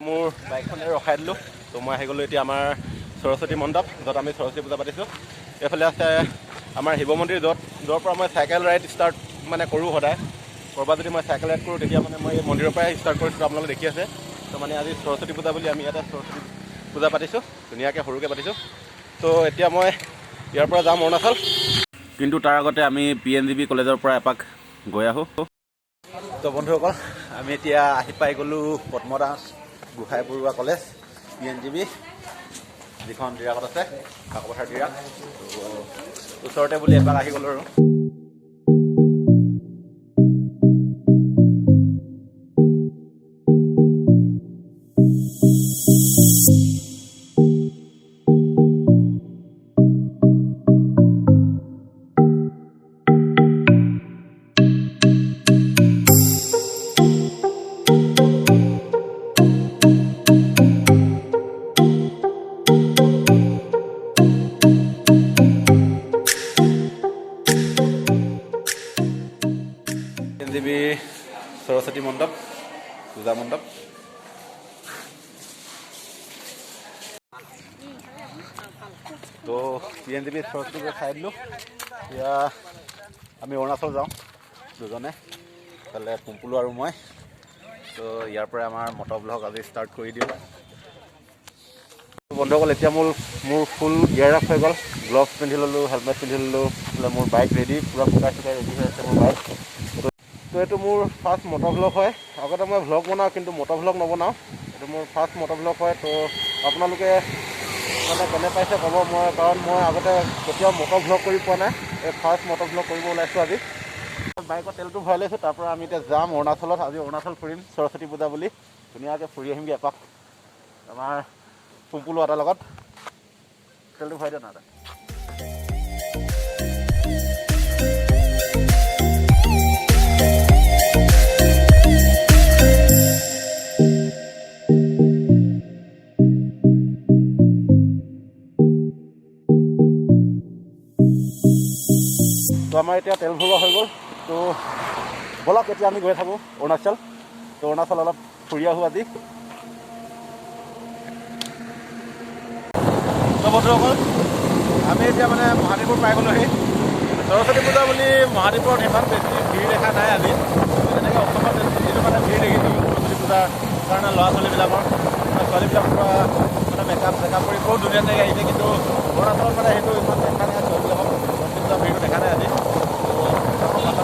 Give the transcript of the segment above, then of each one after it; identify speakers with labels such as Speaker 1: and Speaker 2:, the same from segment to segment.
Speaker 1: মোৰ বাইকখনে ৰখাই দিলোঁ। তো মই আহি গ'লোঁ এতিয়া আমাৰ সৰস্বতী মণ্ডপ, য'ত আমি সৰস্বতী পূজা পাতিছোঁ। এইফালে আছে আমাৰ শিৱ মন্দিৰ, য'ৰ পৰা মই চাইকেল ৰাইড ষ্টাৰ্ট মানে কৰোঁ সদায়। ক'ৰবাত যদি মই চাইকেল ৰাইড কৰোঁ, তেতিয়া মানে মই এই মন্দিৰৰ পৰাই ষ্টাৰ্ট কৰিছোঁ, আপোনালোকে দেখি আছে। তো মানে আজি সৰস্বতী পূজা বুলি আমি ইয়াতে সৰস্বতী পূজা পাতিছোঁ, ধুনীয়াকৈ সৰুকৈ পাতিছোঁ। তো এতিয়া মই ইয়াৰ পৰা যাম অৰুণাচল, কিন্তু তাৰ আগতে আমি পিএনজিবি কলেজৰ পৰা এপাক গৈ আহোঁ। তো বন্ধুসকল, আমি এতিয়া আহি পাই গ'লোঁ পদ্মদাস গোহাঁই বৰুৱা কলেজ, পিএনজিবি, যিখন ডিৰাকত আছে, কাকপথাৰ ডিৰাক। তো ওচৰতে বুলি এপাক আহি গ'লোঁ আৰু। পিএনজিবি সৰস্বতী মণ্ডপ, পূজা মণ্ডপ। তো পিএনজিবি সৰস্বতী পূজা চাই দিলোঁ। এতিয়া আমি অৰুণাচল যাওঁ দুজনে, ইফালে পুম্পুলো আৰু মই। তো ইয়াৰ পৰা আমাৰ মটৰ ব্লগ আজি ষ্টাৰ্ট কৰি দিওঁ। বন্ধুসকল, এতিয়া মোৰ ফুল গিয়াৰ আপ হৈ গ'ল। গ্লভছ পিন্ধি ল'লোঁ, হেলমেট পিন্ধি ল'লোঁ, এইফালে মোৰ বাইক ৰেডি, পূৰা শুকাই চুকাই ৰেডি হৈ আছে মোৰ বাইক। তো এইটো মোৰ ফাৰ্ষ্ট মটৰ ভ্লগ হয়। আগতে মই ভ্লগ বনাওঁ, কিন্তু মটৰ ভ্লগ নবনাওঁ। এইটো মোৰ ফাৰ্ষ্ট মটৰ ভ্লগ হয়। তো আপোনালোকে মানে কেনে পাইছে ক'ব। মই কাৰণ মই আগতে কেতিয়াও মটৰ ভ্লগ কৰি পোৱা নাই, এই ফাৰ্ষ্ট মটৰ ভ্লগ কৰিব ওলাইছোঁ আজি। বাইকত তেলটো ভৰাই লৈছোঁ, তাৰপৰা আমি এতিয়া যাম অৰুণাচলত। আজি অৰুণাচল ফুৰিম, সৰস্বতী পূজা বুলি ধুনীয়াকৈ ফুৰি আহিমগৈ এপাক আমাৰ পুম্পুলো এটাৰ লগত। তেলটো ভৰাই দিয়া না এটা। তো আমাৰ এতিয়া তেল ভৰোৱা হৈ গ'ল। তো ব'লক, এতিয়া আমি গৈ থাকোঁ অৰুণাচল। তো অৰুণাচল অলপ ফুৰি আহোঁ আজি। তো বন্ধুসকল, আমি এতিয়া মানে মহাদেৱপুৰ পাই গ'লোহি। সৰস্বতী পূজা বুলি মহাদেৱপুৰত ইমান বেছি ভিৰ দেখা নাই আজি। তেনেকৈ অসমত যিটো মানে ভিৰ দেখিছোঁ সৰস্বতী পূজাৰ কাৰণে, ল'ৰা ছোৱালীবিলাকৰ, মানে ছোৱালীবিলাক পূৰা মানে মেকআপ চেকআপ কৰি বহুত ধুনীয়া ধুনীয়াকৈ আহিছে। কিন্তু অৰুণাচলত মানে সেইটো ইমান দেখা নাই, ছোৱালীবিলাকক সৰস্বতী পূজাৰ ভিৰটো দেখা নাই আজি। তো পাছত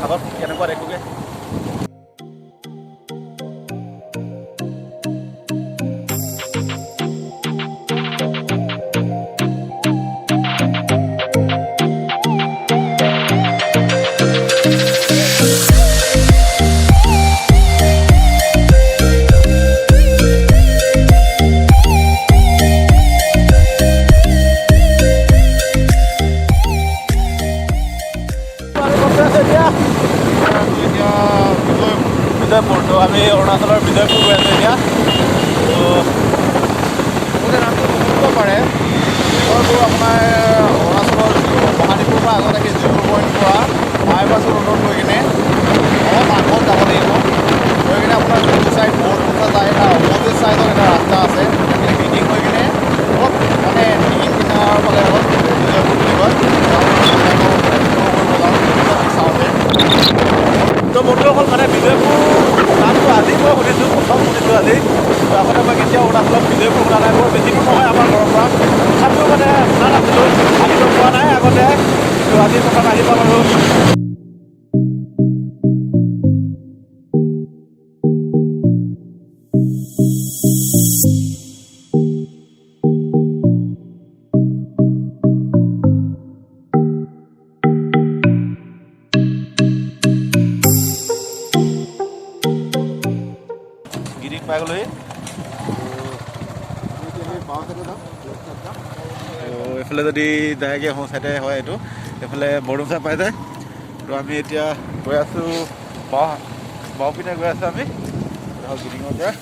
Speaker 1: আগত কেনেকুৱা দেখোগৈ। আমি ক'ত গৈ আছোঁ এতিয়া?
Speaker 2: আমি এতিয়া বিজয়পুৰ।
Speaker 1: বিজয়পুৰ। তো আমি অৰুণাচলৰ বিজয়পুৰ গৈ আছোঁ এতিয়া। তো
Speaker 2: বহুতে নামটো নুশুনিব পাৰে। বিজয়পুৰ আপোনাৰ অৰুণাচলৰ মহাদ্বীপৰ পৰা আগত আহি জিৰ' পইণ্ট পৰা বাইপাছ ৰোডত গৈ কিনে অলপ আগত যাব লাগিব। গৈ কিনে আপোনাৰ যোনটো ছাইড বৰডুমচা যায়, তাৰ অপজিট ছাইডত এটা ৰাস্তা আছে। সেইখিনি মিটিং হৈ কিনে অলপ মানে দিহিং কিনাৰৰ ফালে অলপ বিজয়পুৰ বুলি কয়। এক্সপ্ল'ৰ কৰিব যাওঁ আমি চাওঁতে।
Speaker 1: তো বন্ধুসকল, মানে বিজয়পুৰ নামটো আজি মই শুনিছোঁ, প্ৰথম শুনিছোঁ আজি। তো আগতে মই কেতিয়াও অৰুণাচলত বিজয়পুৰ শুনা নাই। বৰ বেছি দূৰ নহয় আমাৰ ঘৰৰ পৰা, তথাপিও মানে শুনা নাছিলোঁ, আহিব পোৱা নাই আগতে। তো আজি প্ৰথম আহি পাম আৰু। গিৰিক পাই গ'লোহি।
Speaker 2: বাওঁ চাইডে যাম, লেফ্ট চাইড যাম।
Speaker 1: তো এইফালে যদি যায়গৈ, সোঁ চাইডে হয় এইটো, এইফালে বৰডুমচা পাই যায়। তো আমি এতিয়া গৈ আছোঁ বাওঁ পিনে গৈ আছোঁ আমি গিৰিঙৰ পৰা।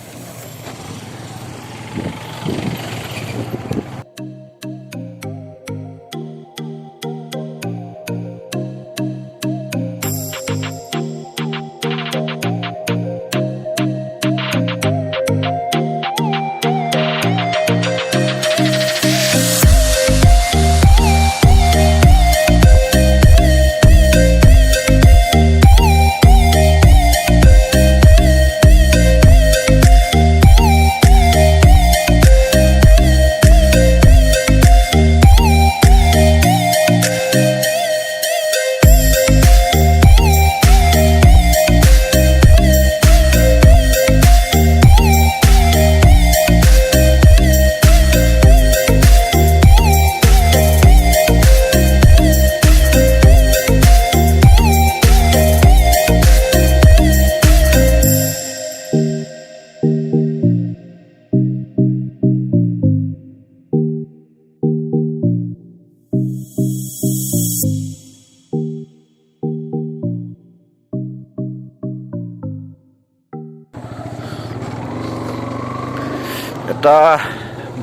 Speaker 1: এটা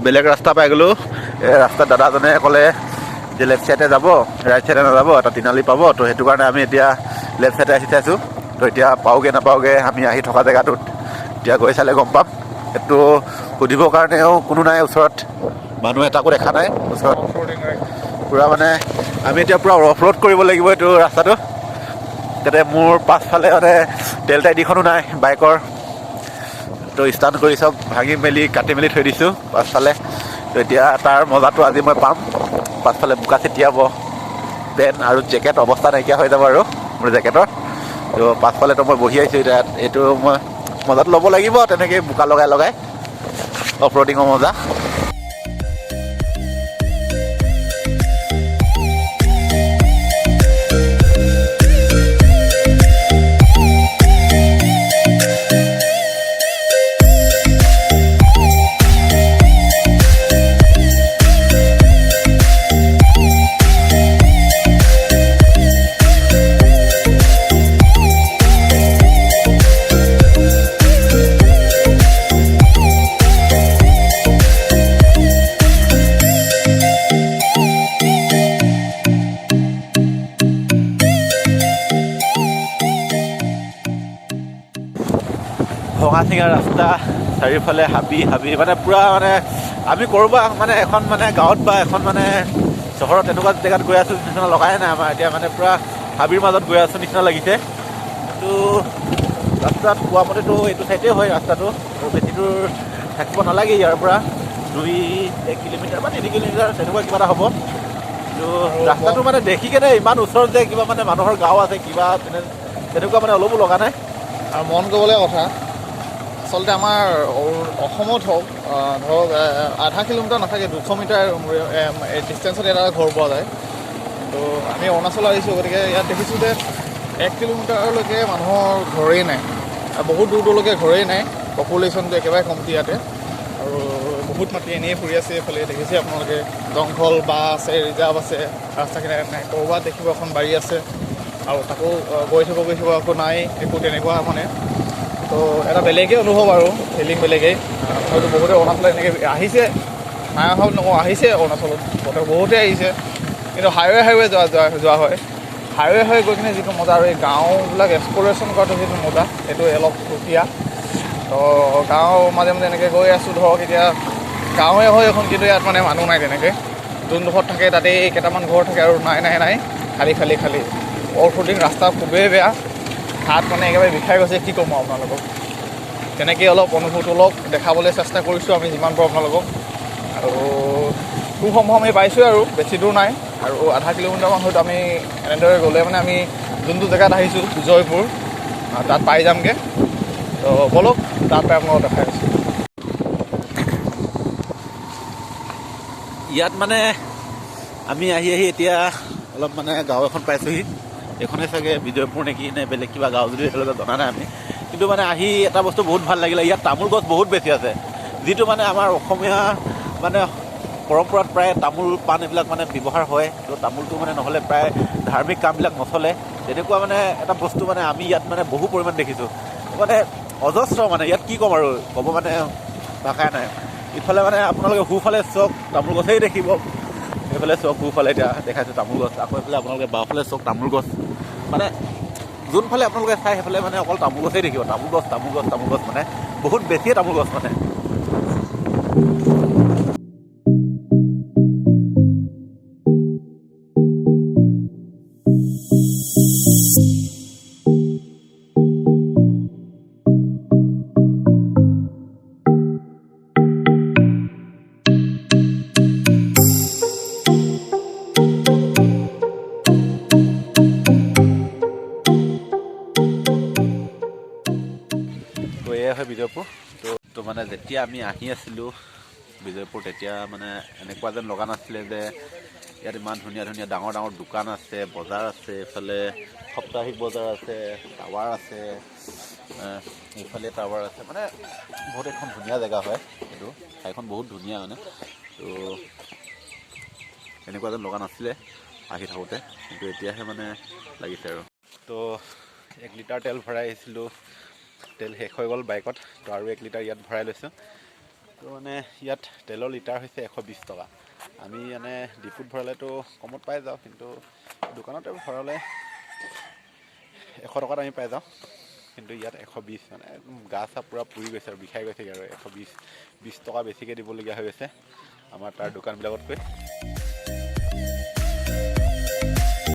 Speaker 1: বেলেগ ৰাস্তা পাই গ'লোঁ। এই ৰাস্তাত দাদাজনে ক'লে যে লেফ্ট ছাইডে যাব, ৰাইট ছাইডে নাযাব, এটা তিনালি পাব। তো সেইটো কাৰণে আমি এতিয়া লেফ্ট ছাইডে আহি চাইছোঁ। তো এতিয়া পাওঁগৈ নাপাওঁগৈ আমি আহি থকা জেগাটোত এতিয়া গৈ চালে গম পাম। সেইটো সুধিবৰ কাৰণেও কোনো নাই ওচৰত, মানুহ এটাকো দেখা নাই ওচৰত। পূৰা মানে আমি এতিয়া পূৰা অফ ৰোড কৰিব লাগিব এইটো ৰাস্তাটো। তাতে মোৰ পাছফালে মানে ডেল্টা আইডিখনো নাই বাইকৰ, তো ষ্টাৰ্ট কৰি চব ভাঙি মেলি কাটি মেলি থৈ দিছোঁ পাছফালে। তো এতিয়া তাৰ মজাটো আজি মই পাম। পাছফালে বোকা ছিটিয়াব, পেণ্ট আৰু জেকেট অৱস্থা নাইকিয়া হৈ যাব আৰু মোৰ জেকেটৰ। তো পাছফালেতো মই বহি আহিছোঁ এতিয়া, এইটো মই মজাটো ল'ব লাগিব তেনেকেই বোকা লগাই লগাই অফ ৰোডিঙৰ মজা। ভঙা চিঙা ৰাস্তা, চাৰিওফালে হাবি হাবি, মানে পূৰা মানে আমি ক'ৰবাত মানে এখন মানে গাঁৱত বা এখন মানে চহৰত তেনেকুৱা জেগাত গৈ আছোঁ নিচিনা লগাই নাই আমাৰ। এতিয়া মানে পূৰা হাবিৰ মাজত গৈ আছোঁ নিচিনা লাগিছে। কিন্তু ৰাস্তাত কোৱা মতেতো এইটো চাইডেই হয় ৰাস্তাটো, আৰু বেছি দূৰ থাকিব নালাগে ইয়াৰ পৰা, 2-1 কিলোমিটাৰ বা 3 কিলোমিটাৰ তেনেকুৱা কিবা এটা হ'ব। কিন্তু ৰাস্তাটো মানে দেখি কেনে ইমান ওচৰত যে কিবা মানে মানুহৰ গাঁও আছে কিবা তেনেকুৱা মানে অলপো লগা নাই।
Speaker 2: আৰু মন কৰিবলগীয়া কথা, আচলতে আমাৰ অসমত হওক, ধৰক আধা কিলোমিটাৰ নাথাকে, 200 মিটাৰ ডিষ্টেঞ্চত এটা ঘৰ পোৱা যায়। কিন্তু আমি অৰুণাচল আহিছোঁ, গতিকে ইয়াত দেখিছোঁ যে 1 কিলোমিটাৰলৈকে মানুহৰ ঘৰেই নাই, আৰু বহুত দূৰ দূৰলৈকে ঘৰেই নাই। পপুলেশ্যনটো একেবাৰে কমটি ইয়াতে, আৰু বহুত মাটি এনেই ফুৰি আছে। এইফালে দেখিছে আপোনালোকে জংঘল বা আছে, ৰিজাৰ্ভ আছে, ৰাস্তা কিনাৰত নাই। ক'ৰবাত দেখিব এখন বাৰী আছে, আৰু তাকো গৈ থাকিব গৈ থাকিব আকৌ নাই একো তেনেকুৱা মানে। তো এটা বেলেগেই অনুভৱ আৰু ফিলিং বেলেগেই। হয়তো বহুতে অৰুণাচলত এনেকৈ আহিছে, নাই অহা বুলি নকওঁ, আহিছে অৰুণাচলত বহুতে আহিছে, কিন্তু হাইৱে হাইৱে যোৱা হয়। হাইৱে হৈ গৈ কিনে যিটো মজা, আৰু এই গাঁওবিলাক এক্সপ্ল'ৰেশ্যন কৰাটো যিটো মজা, সেইটো অলপ সুকীয়া। তো গাঁৱৰ মাজে মাজে এনেকৈ গৈ আছোঁ, ধৰক এতিয়া গাঁৱে হয় এখন, কিন্তু ইয়াত মানে মানুহ নাই তেনেকৈ। যোনডোখৰত থাকে তাতেই কেইটামান ঘৰ থাকে আৰু নাই নাই নাই, খালী খালী খালী। অফ ৰোডিং ৰাস্তা খুবেই বেয়া, হাত মানে একেবাৰে বিষাই গৈছে, কি ক'ম আৰু আপোনালোকক। তেনেকেই অলপ অনুভৱটো অলপ দেখাবলৈ চেষ্টা কৰিছোঁ আমি যিমান পাৰোঁ আপোনালোকক। আৰু খুব সম্ভৱ আমি পাইছোঁৱে আৰু বেছি দূৰ নাই, আৰু আধা কিলোমিটাৰমান হয়তো আমি এনেদৰে গ'লে মানে আমি যোনটো জেগাত আহিছোঁ বিজয়পুৰ, তাত পাই যামগৈ। তো ব'লক তাত পাই আপোনালোকক দেখাই আছোঁ।
Speaker 1: ইয়াত মানে আমি আহি আহি এতিয়া অলপ মানে গাঁও এখন পাইছোঁহি। এইখনে চাগে বিজয়পুৰ নেকি নে বেলেগ কিবা গাঁও যদি এতিয়ালৈকে জনা নাই আমি। কিন্তু মানে আহি এটা বস্তু বহুত ভাল লাগিলে, ইয়াত তামোল গছ বহুত বেছি আছে, যিটো মানে আমাৰ অসমীয়া মানে পৰম্পৰাত প্ৰায় তামোল পাণ এইবিলাক মানে ব্যৱহাৰ হয়। তো তামোলটো মানে নহ'লে প্ৰায় ধাৰ্মিক কামবিলাক নচলে। তেনেকুৱা মানে এটা বস্তু মানে আমি ইয়াত মানে বহু পৰিমাণ দেখিছোঁ, মানে অজস্ৰ মানে ইয়াত কি ক'ম আৰু, ক'ব মানে ভাষাই নাই। ইফালে মানে আপোনালোকে সোঁফালে চাওক তামোল গছেই দেখিব, সেইফালে চাওক সোঁফালে এতিয়া দেখাইছোঁ তামোল গছ, আকৌ এইফালে আপোনালোকে বাওঁফালে চাওক তামোল গছ, মানে যোনফালে আপোনালোকে চাই সেইফালে মানে অকল তামোল গছেই দেখিব, তামোল গছ তামোল গছ তামোল গছ, মানে বহুত বেছিয়ে তামোল গছ মানে। তো এয়াই হয় বিজয়পুৰ। তো মানে যেতিয়া আমি আহি আছিলোঁ বিজয়পুৰ, তেতিয়া মানে এনেকুৱা যেন লগা নাছিলে যে ইয়াত ইমান ধুনীয়া ধুনীয়া ডাঙৰ ডাঙৰ দোকান আছে, বজাৰ আছে, এইফালে সাপ্তাহিক বজাৰ আছে, টাৱাৰ আছে, এইফালে টাৱাৰ আছে, মানে বহুত এখন ধুনীয়া জেগা হয় এইটো ঠাইখন, বহুত ধুনীয়া মানে। তো এনেকুৱা যেন লগা নাছিলে আহি থাকোঁতে, কিন্তু এতিয়াহে মানে লাগিছে আৰু। তো 1 লিটাৰ তেল ভৰাই আহিছিলোঁ, তেল শেষ হৈ গ'ল বাইকত, তো আৰু 1 লিটাৰ ইয়াত ভৰাই লৈছোঁ। তো মানে ইয়াত তেলৰ লিটাৰ হৈছে 120 টকা। আমি মানে ডিপুত ভৰালেতো কমত পাই যাওঁ, কিন্তু দোকানতে ভৰালে 100 টকাত আমি পাই যাওঁ, কিন্তু ইয়াত 120। মানে একদম গা চা পূৰা পুৰি গৈছে আৰু বিষাই গৈছেগৈ আৰু 120 20 টকা বেছিকৈ দিবলগীয়া হৈ গৈছে আমাৰ তাৰ দোকানবিলাকতকৈ।